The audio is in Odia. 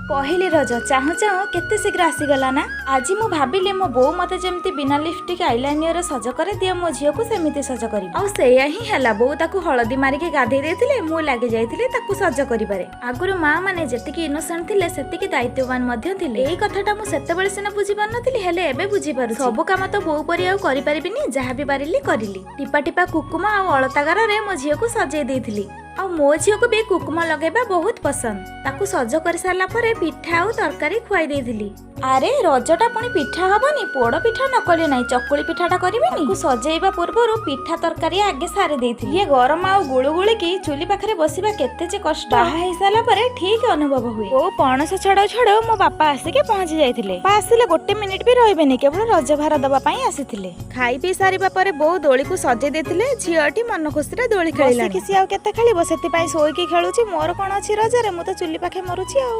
ପହିଲି ରଜ ଚାହୁଁ ଚାହୁଁ କେତେ ଶୀଘ୍ର ଆସିଗଲା ନା। ଆଜି ମୁଁ ଭାବିଲି, ମୋ ବୋଉ ମତେ ଯେମିତି ବିନା ଲିପଷ୍ଟିକ୍ ଆଇଲାଇନରରେ ସଜ କରିଦିଏ, ମୋ ଝିଅକୁ ସେମିତି ସଜ କରିବି। ଆଉ ସେଇଆ ହିଁ ହେଲା। ବୋଉ ତାକୁ ହଳଦୀ ମାରିକି ଗାଧେଇ ଦେଇଥିଲେ, ମୁଁ ଲାଗି ଯାଇଥିଲି ତାକୁ ସଜ କରିବାରେ। ଆଗରୁ ମା ମାନେ ଯେତିକି ଇନୋସେଣ୍ଟ ଥିଲେ, ସେତିକି ଦାୟିତ୍ୱବାନ ମଧ୍ୟ ଥିଲେ। ଏଇ କଥାଟା ମୁଁ ସେତେବେଳେ ସିନା ବୁଝିପାରୁନଥିଲି, ହେଲେ ଏବେ ବୁଝିପାରୁଛି। ସବୁ କାମ ତ ବୋଉ ପରି ଆଉ କରିପାରିବିନି, ଯାହା ବି ପାରିଲି କରିଲି। ଟିପା ଟିପା କୁକୁମ ଆଉ ଅଳତା ଗାରରେ ମୋ ଝିଅକୁ ସଜେଇ ଦେଇଥିଲି। ଆଉ ମୋ ଝିଅକୁ ବି କୁକୁମ ଲଗେଇବା ବହୁତ ପସନ୍ଦ। ତାକୁ ସଜ କରିସାରିଲା ପରେ ପିଠା ଆଉ ତରକାରୀ ଖୁଆଇ ଦେଇଥିଲି। ଆରେ, ରଜଟା ପୁଣି ପିଠା ହବନି? ପୋଡ ପିଠା ନ କଲେ ନାହିଁ, ଚକୁଳି ପିଠାଟା କରିବେନି? ତାକୁ ସଜେଇବା ପୂର୍ବରୁ ପିଠା ତରକାରୀ ଆଗେ ସାରି ଦେଇଥିଲି। ଇଏ ଗରମ ଆଉ ଗୁଳୁଗୁଳିକି ଚୁଲି ପାଖରେ ବସିବା କେତେ ଯେ କଷ୍ଟ, ବାହା ହେଇସାରିଲା ପରେ ଠିକ ଅନୁଭବ ହୁଏ। ବୋଉ ପଣସ ଛଡାଉ ଛଡାଉ ମୋ ବାପା ଆସିକି ପହଞ୍ଚି ଯାଇଥିଲେ। ବାପା ଆସିଲେ ଗୋଟେ ମିନିଟ ବି ରହିବେନି, କେବଳ ରଜ ଭାର ଦବା ପାଇଁ ଆସିଥିଲେ। ଖାଇ ପିଇ ସାରିବା ପରେ ବୋଉ ଦୋଳିକୁ ସଜେଇ ଦେଇଥିଲେ। ଝିଅଟି ମନ ଖୁସିରେ ଦୋଳି ଖେଳିଲା। ସିଏ ଆଉ କେତେ ଖେଳିବ, ସେଥିପାଇଁ ଶୋଇକି ଖେଳୁଛି। ମୋର କଣ ଅଛି ରଜରେ? ମୁଁ ତ ଚୁଲି ପାଖେ ମରୁଛି ଆଉ।